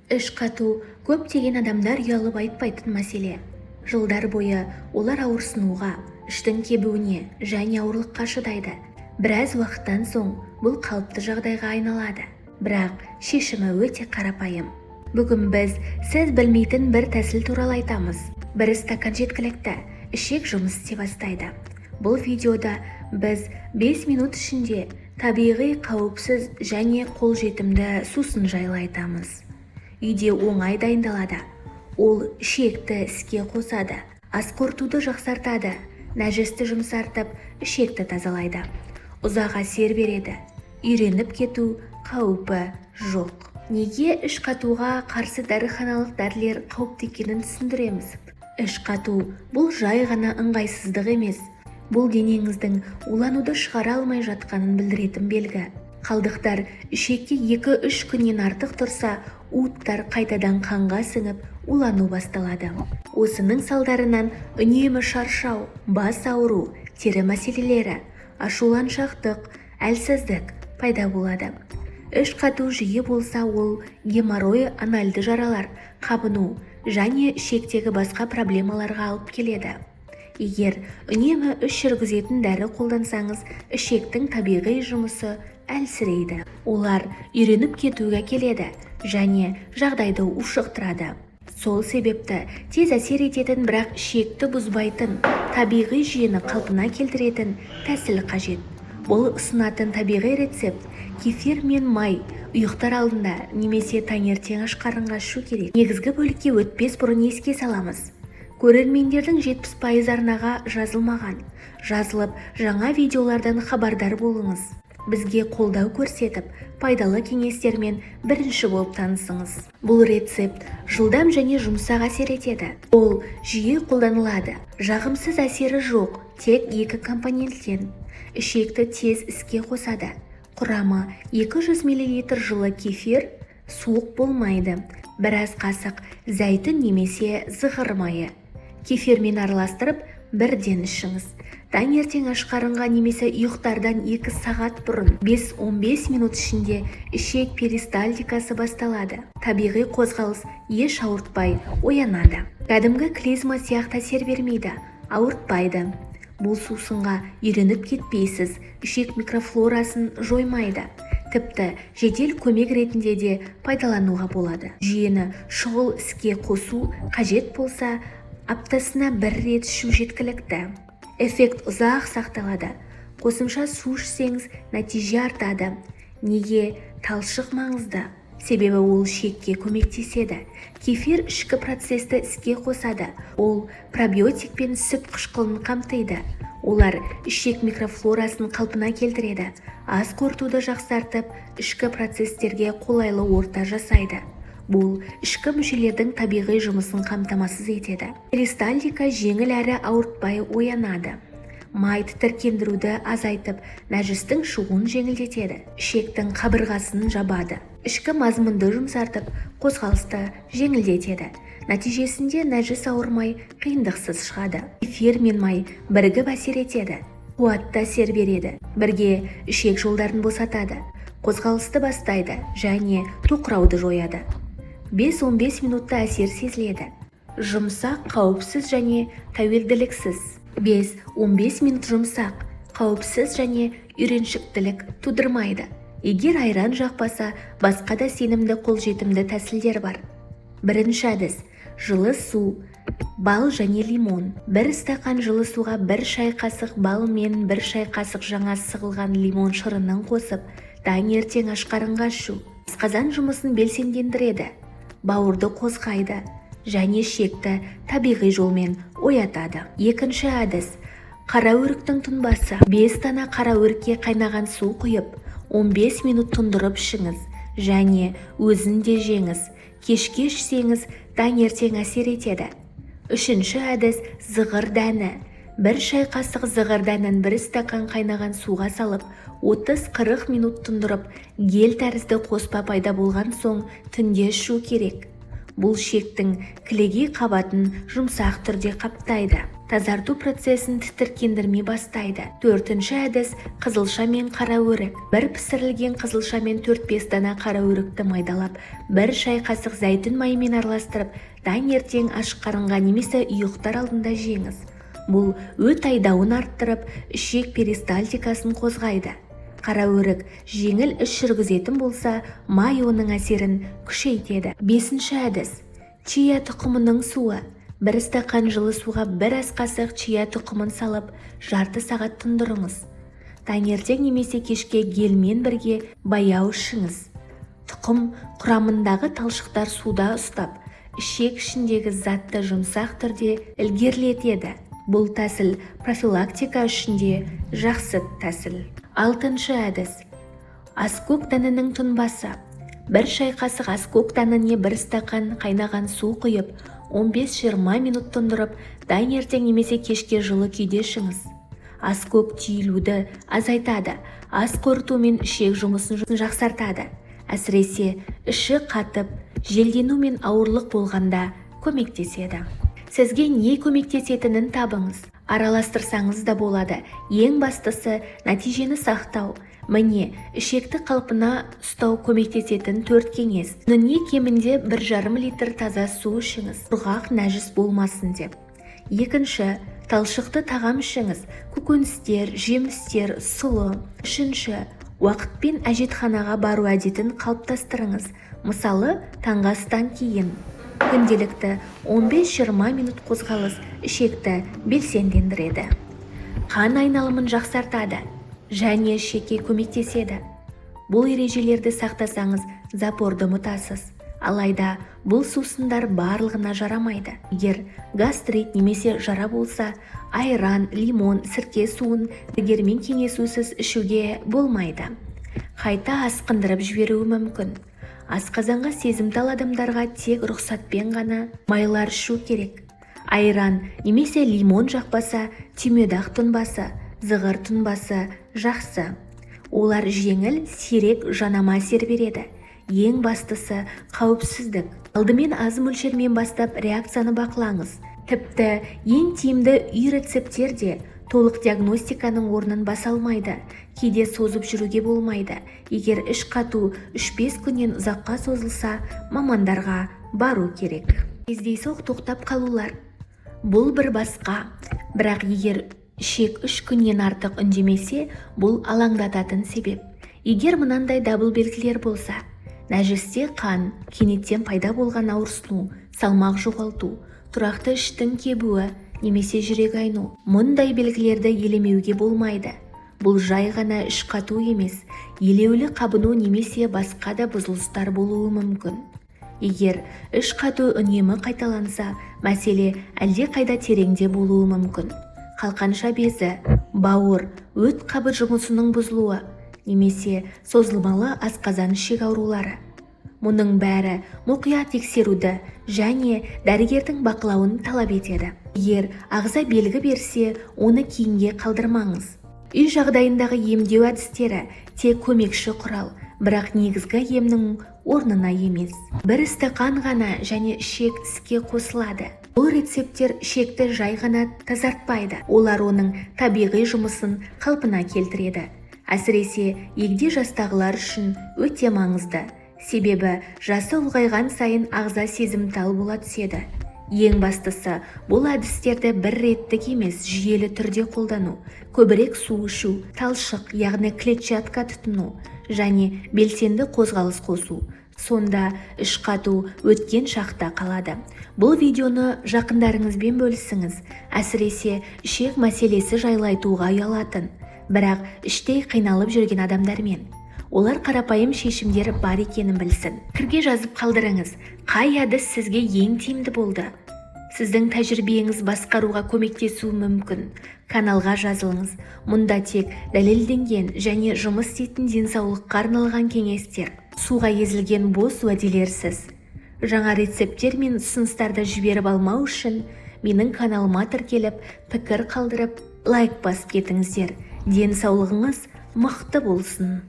Іш қату – көптеген адамдар ұялып айтпайтын мәселе. Жылдар бойы олар ауырсынуға, іштің кебуіне және ауырлыққа шыдайды. Біраз уақыттан соң бұл қалыпты жағдайға айналады. Бірақ шешімі өте қарапайым. Бүгін біз сіз білмейтін бір тәсіл туралы айтамыз. Бір стакан жеткілікті, ішек жұмыс істей бастайды. Бұл видеода біз 5 минут ішінде табиғи, қауіпсіз және қолжетімді сусын жайлы айтамыз. Үйде оңай дайындалады. Ол ішекті іске қосады, ас қорытуды жақсартады, нәжісті жұмсартып, ішекті тазалайды. Ұзақ әсер береді, үйреніп кету қаупі жоқ. Неге іш қатуға қарсы дәріханалық дәрілер қауіпті екенін түсіндіреміз. Іш қату – бұл жай ғана ыңғайсыздық емес. Бұл денеңіздің улануды шығара алмай жатқанын білдіретін белгі. Қалдықтар ішекте 2-3 күннен артық тұрса, уыттар қайтадан қанға сіңіп, улану басталады. Осының салдарынан үнемі шаршау, бас ауыру, тері мәселелері, ашуланшақтық, әлсіздік пайда болады. Іш қату жиі болса, ол геморрой, анальды жаралар, қабыну және ішектегі басқа проблемаларға алып келеді. Егер үнемі іш жүргізетін дәрі қолдансаңыз, ішектің табиғи жұмысы әлсірейді. Олар үйреніп кетуге әкеледі және жағдайды ушықтырады. Сол себепті тез әсер ететін, бірақ ішекті бұзбайтын, табиғи жүйені қалпына келтіретін тәсіл қажет. Бұл ұсынатын табиғи рецепт – кефир мен май. Ұйықтар алдында немесе таңертең аш қарынға ішу керек. Негізгі бөлікке өтпес бұрын еске саламыз: көрермендердің 70% арнаға жазылмаған. Жазылып, жаңа видеолардан хабардар болыңыз. Бізге қолдау көрсетіп, пайдалы кеңестермен бірінші болып танысыңыз. Бұл рецепт жылдам және жұмсақ әсер етеді. Ол жиі қолданылады, жағымсыз әсері жоқ. Тек екі компоненттен. Ішекті тез іске қосады. Құрамы: 200 мл жылы кефир, суық болмайды, біраз қасық зәйтүн немесе зығыр майы. Кефирмен араластырып, бірден ішіңіз. Таңертең аш қарынға немесе ұйықтардан 2 сағат бұрын. 5-15 минут ішінде ішек перистальтикасы басталады, табиғи қозғалыс, еш ауыртпай оянады. Кәдімгі клизма сияқты әсер бермейді, ауыртпайды. Бұл сусынға үйреніп кетпейсіз, ішек микрофлорасын жоймайды. Тіпті жедел көмек ретінде де пайдалануға болады. Жүйені шұғыл іске қосу қажет болса, аптасына бір рет ішу жеткілікті. Эффект ұзақ сақталады. Қосымша су ішсеңіз, нәтиже артады. Неге талшық маңызды? Себебі ол ішекке көмектеседі. Кефир ішкі процесті іске қосады. Ол пробиотик пен сүт қышқылын қамтиды. Олар ішек микрофлорасын қалпына келтіреді, ас қорытуды жақсартып, ішкі процестерге қолайлы орта жасайды. Бұл ішкі мүшелердің табиғи жұмысын қамтамасыз етеді. Перистальтика жеңіл әрі ауыртпай оянады. Май тітіркендіруді азайтып, нәжістің шығуын жеңілдетеді, ішектің қабырғасын жабады, ішкі мазмұнды жұмсартып, қозғалысты жеңілдетеді. Нәтижесінде нәжіс ауырмай, қиындықсыз шығады. Кефир мен май бірігіп әсер етеді, қуатты әсер береді. Бірге ішек жолдарын босатады, қозғалысты бастайды және тоқырауды жояды. 5-15 минутта әсер сезіледі. Жұмсақ, қауіпсіз және тәуелділіксіз. 5-15 минут жұмсақ, қауіпсіз және үйреншіктілік тудырмайды. Егер айран жақпаса, басқа да сенімді, қолжетімді тәсілдер бар. Бірінші әдіс – жылы су, бал және лимон. Бір стақан жылы суға бір шай қасық бал мен бір шай қасық жаңа сығылған лимон шырынын қосып, таңертең аш қарынға ішу. Асқазан жұмысын белсендендіреді, бауырды қозғайды және ішекті табиғи жолмен оятады. Екінші әдіс – қара өріктің тұнбасы. 5 дана қара өрікке қайнаған су құйып, 15 минут тұндырып ішіңіз және өзін де жеңіз. Кешке ішсеңіз, таңертең әсер етеді. Үшінші әдіс – зығыр дәні. Бір шай қасық зығыр дәнін бір стақан қайнаған суға салып, 30-40 минут тұндырып, гель тәрізді қоспа пайда болған соң түнде ішу керек. Бұл ішектің кілегей қабатын жұмсақ түрде қаптайды. Тазарту процесін тітіркендірмей бастайды. Төртінші әдіс – қызылша мен қара өрік. Бір пісірілген қызылша мен 4-5 дана қара өрікті майдалап, 1 шай қасық зәйтүн майымен араластырып, таңертең аш қарынға немесе ұйықтар алдында жеңіз. Бұл өт айдауын арттырып, ішек перистальтикасын қозғайды. Қара өрік жеңіл іш жүргізетін болса, май оның әсерін күшейтеді. Бесінші әдіс – чия тұқымының суы. 1 стақан жылы суға 1 ас қасық чия тұқымын салып, жарты сағат тұндырыңыз. Таңертең немесе кешке гельмен бірге баяу ішіңіз. Тұқым құрамындағы талшықтар суда ұстап, ішек ішіндегі затты жұмсақ түрде ілгерілетеді. Бұл тәсіл профилактика үшін де жақсы тәсіл. Алтыншы әдіс – аскөк дәнінің тұнбасы. 1 шай қасық аскөк дәніне 1 стақан қайнаған су құйып, 15-20 минут тұндырып, таңертең немесе кешке жылы күйде ішіңіз. Аскөк түйілуді азайтады, ас қорыту мен ішек жұмысын жақсартады. Әсіресе іші қатып, желдену мен ауырлық болғанда көмектеседі. Сізге не көмектесетінін табыңыз, араластырсаңыз да болады. Ең бастысы – нәтижені сақтау. Міне, ішекті қалпына ұстау көмектесетін төрт кеңес. Күніне кемінде 1,5 литр таза су ішіңіз, құрғақ нәжіс болмасын деп. Екінші, талшықты тағам ішіңіз: көкөністер, жемістер, сұлы. Үшінші, уақытпен әжетханаға бару әдетін қалыптастырыңыз, мысалы, таңғы астан кейін. Күнделікті 15-20 минут қозғалыс ішекті белсендендіреді, қан айналымын жақсартады және ішекке көмектеседі. Бұл ережелерді сақтасаңыз, запорды ұмытасыз. Алайда бұл сусындар барлығына жарамайды. Егер гастрит немесе жара болса, айран, лимон, сірке суын дәрігермен кеңесусіз ішуге болмайды, қайта асқындырып жіберуі мүмкін. Асқазанға сезімтал адамдарға тек рұқсатпен ғана майлар ішу керек. Айран немесе лимон жақпаса, түймедақ тұнбасы, зығыр тұнбасы жақсы. Олар жеңіл, сирек жанама әсер береді. Ең бастысы – қауіпсіздік. Алдымен аз мөлшермен бастап, реакцияны бақылаңыз. Тіпті ең тиімді үй рецепттер де толық диагностиканың орнын баса алмайды. Кейде созып жүруге болмайды. Егер іш қату 3-5 күннен ұзаққа созылса, мамандарға бару керек. Кездейсоқ тоқтап қалулар – бұл бір басқа. Бірақ егер ішек 3 күннен артық үндемесе, бұл алаңдататын себеп. Егер мынандай дабыл белгілер болса: нәжісте қан, кенеттен пайда болған ауырсыну, салмақ жоғалту, тұрақты іштің кебуі немесе жүрек айну – мұндай белгілерді елемеуге болмайды. Бұл жай ғана іш қату емес, елеулі қабыну немесе басқа да бұзылыстар болуы мүмкін. Егер іш қату үнемі қайталанса, мәселе әлдеқайда тереңде болуы мүмкін: қалқанша безі, бауыр, өт қабы жұмысының бұзылуы немесе созылмалы асқазан-ішек аурулары. Мұның бәрі мұқият тексеруді және дәрігердің бақылауын талап етеді. Егер ағза белгі берсе, оны кейінге қалдырмаңыз. Үй жағдайындағы емдеу әдістері тек көмекші құрал, бірақ негізгі емнің орнына емес. 1 стақан ғана және ішек іске қосылады. Бұл рецепттер ішекті жай ғана тазартпайды, олар оның табиғи жұмысын қалпына келтіреді. Әсіресе егде жастағылар үшін өте маңызды, себебі жасы ұлғайған сайын ағза сезімтал бола түседі. Ең бастысы – бұл әдістерді бір реттік емес, жүйелі түрде қолдану: көбірек су ішу, талшық, яғни клетчатка тұтыну және белсенді қозғалыс қосу. Сонда іш қату өткен шақта қалады. Бұл видеоны жақындарыңызбен бөлісіңіз, әсіресе ішек мәселесі жайлы айтуға ұялатын, бірақ іштей қиналып жүрген адамдармен. Олар қарапайым шешімдер бар екенін білсін. Пікірге жазып қалдырыңыз: қай әдіс сізге ең тиімді болды? Сіздің тәжірибеңіз басқаруға көмектесуі мүмкін. Каналға жазылыңыз. Мұнда тек дәлелденген және жұмыс істейтін денсаулыққа арналған кеңестер, суға езілген бос уәделерсіз. Жаңа рецепттер мен ұсыныстарды жіберіп алмау үшін менің каналыма тіркеліп, пікір қалдырып, лайк басып кетіңіздер. Денсаулығыңыз мықты болсын!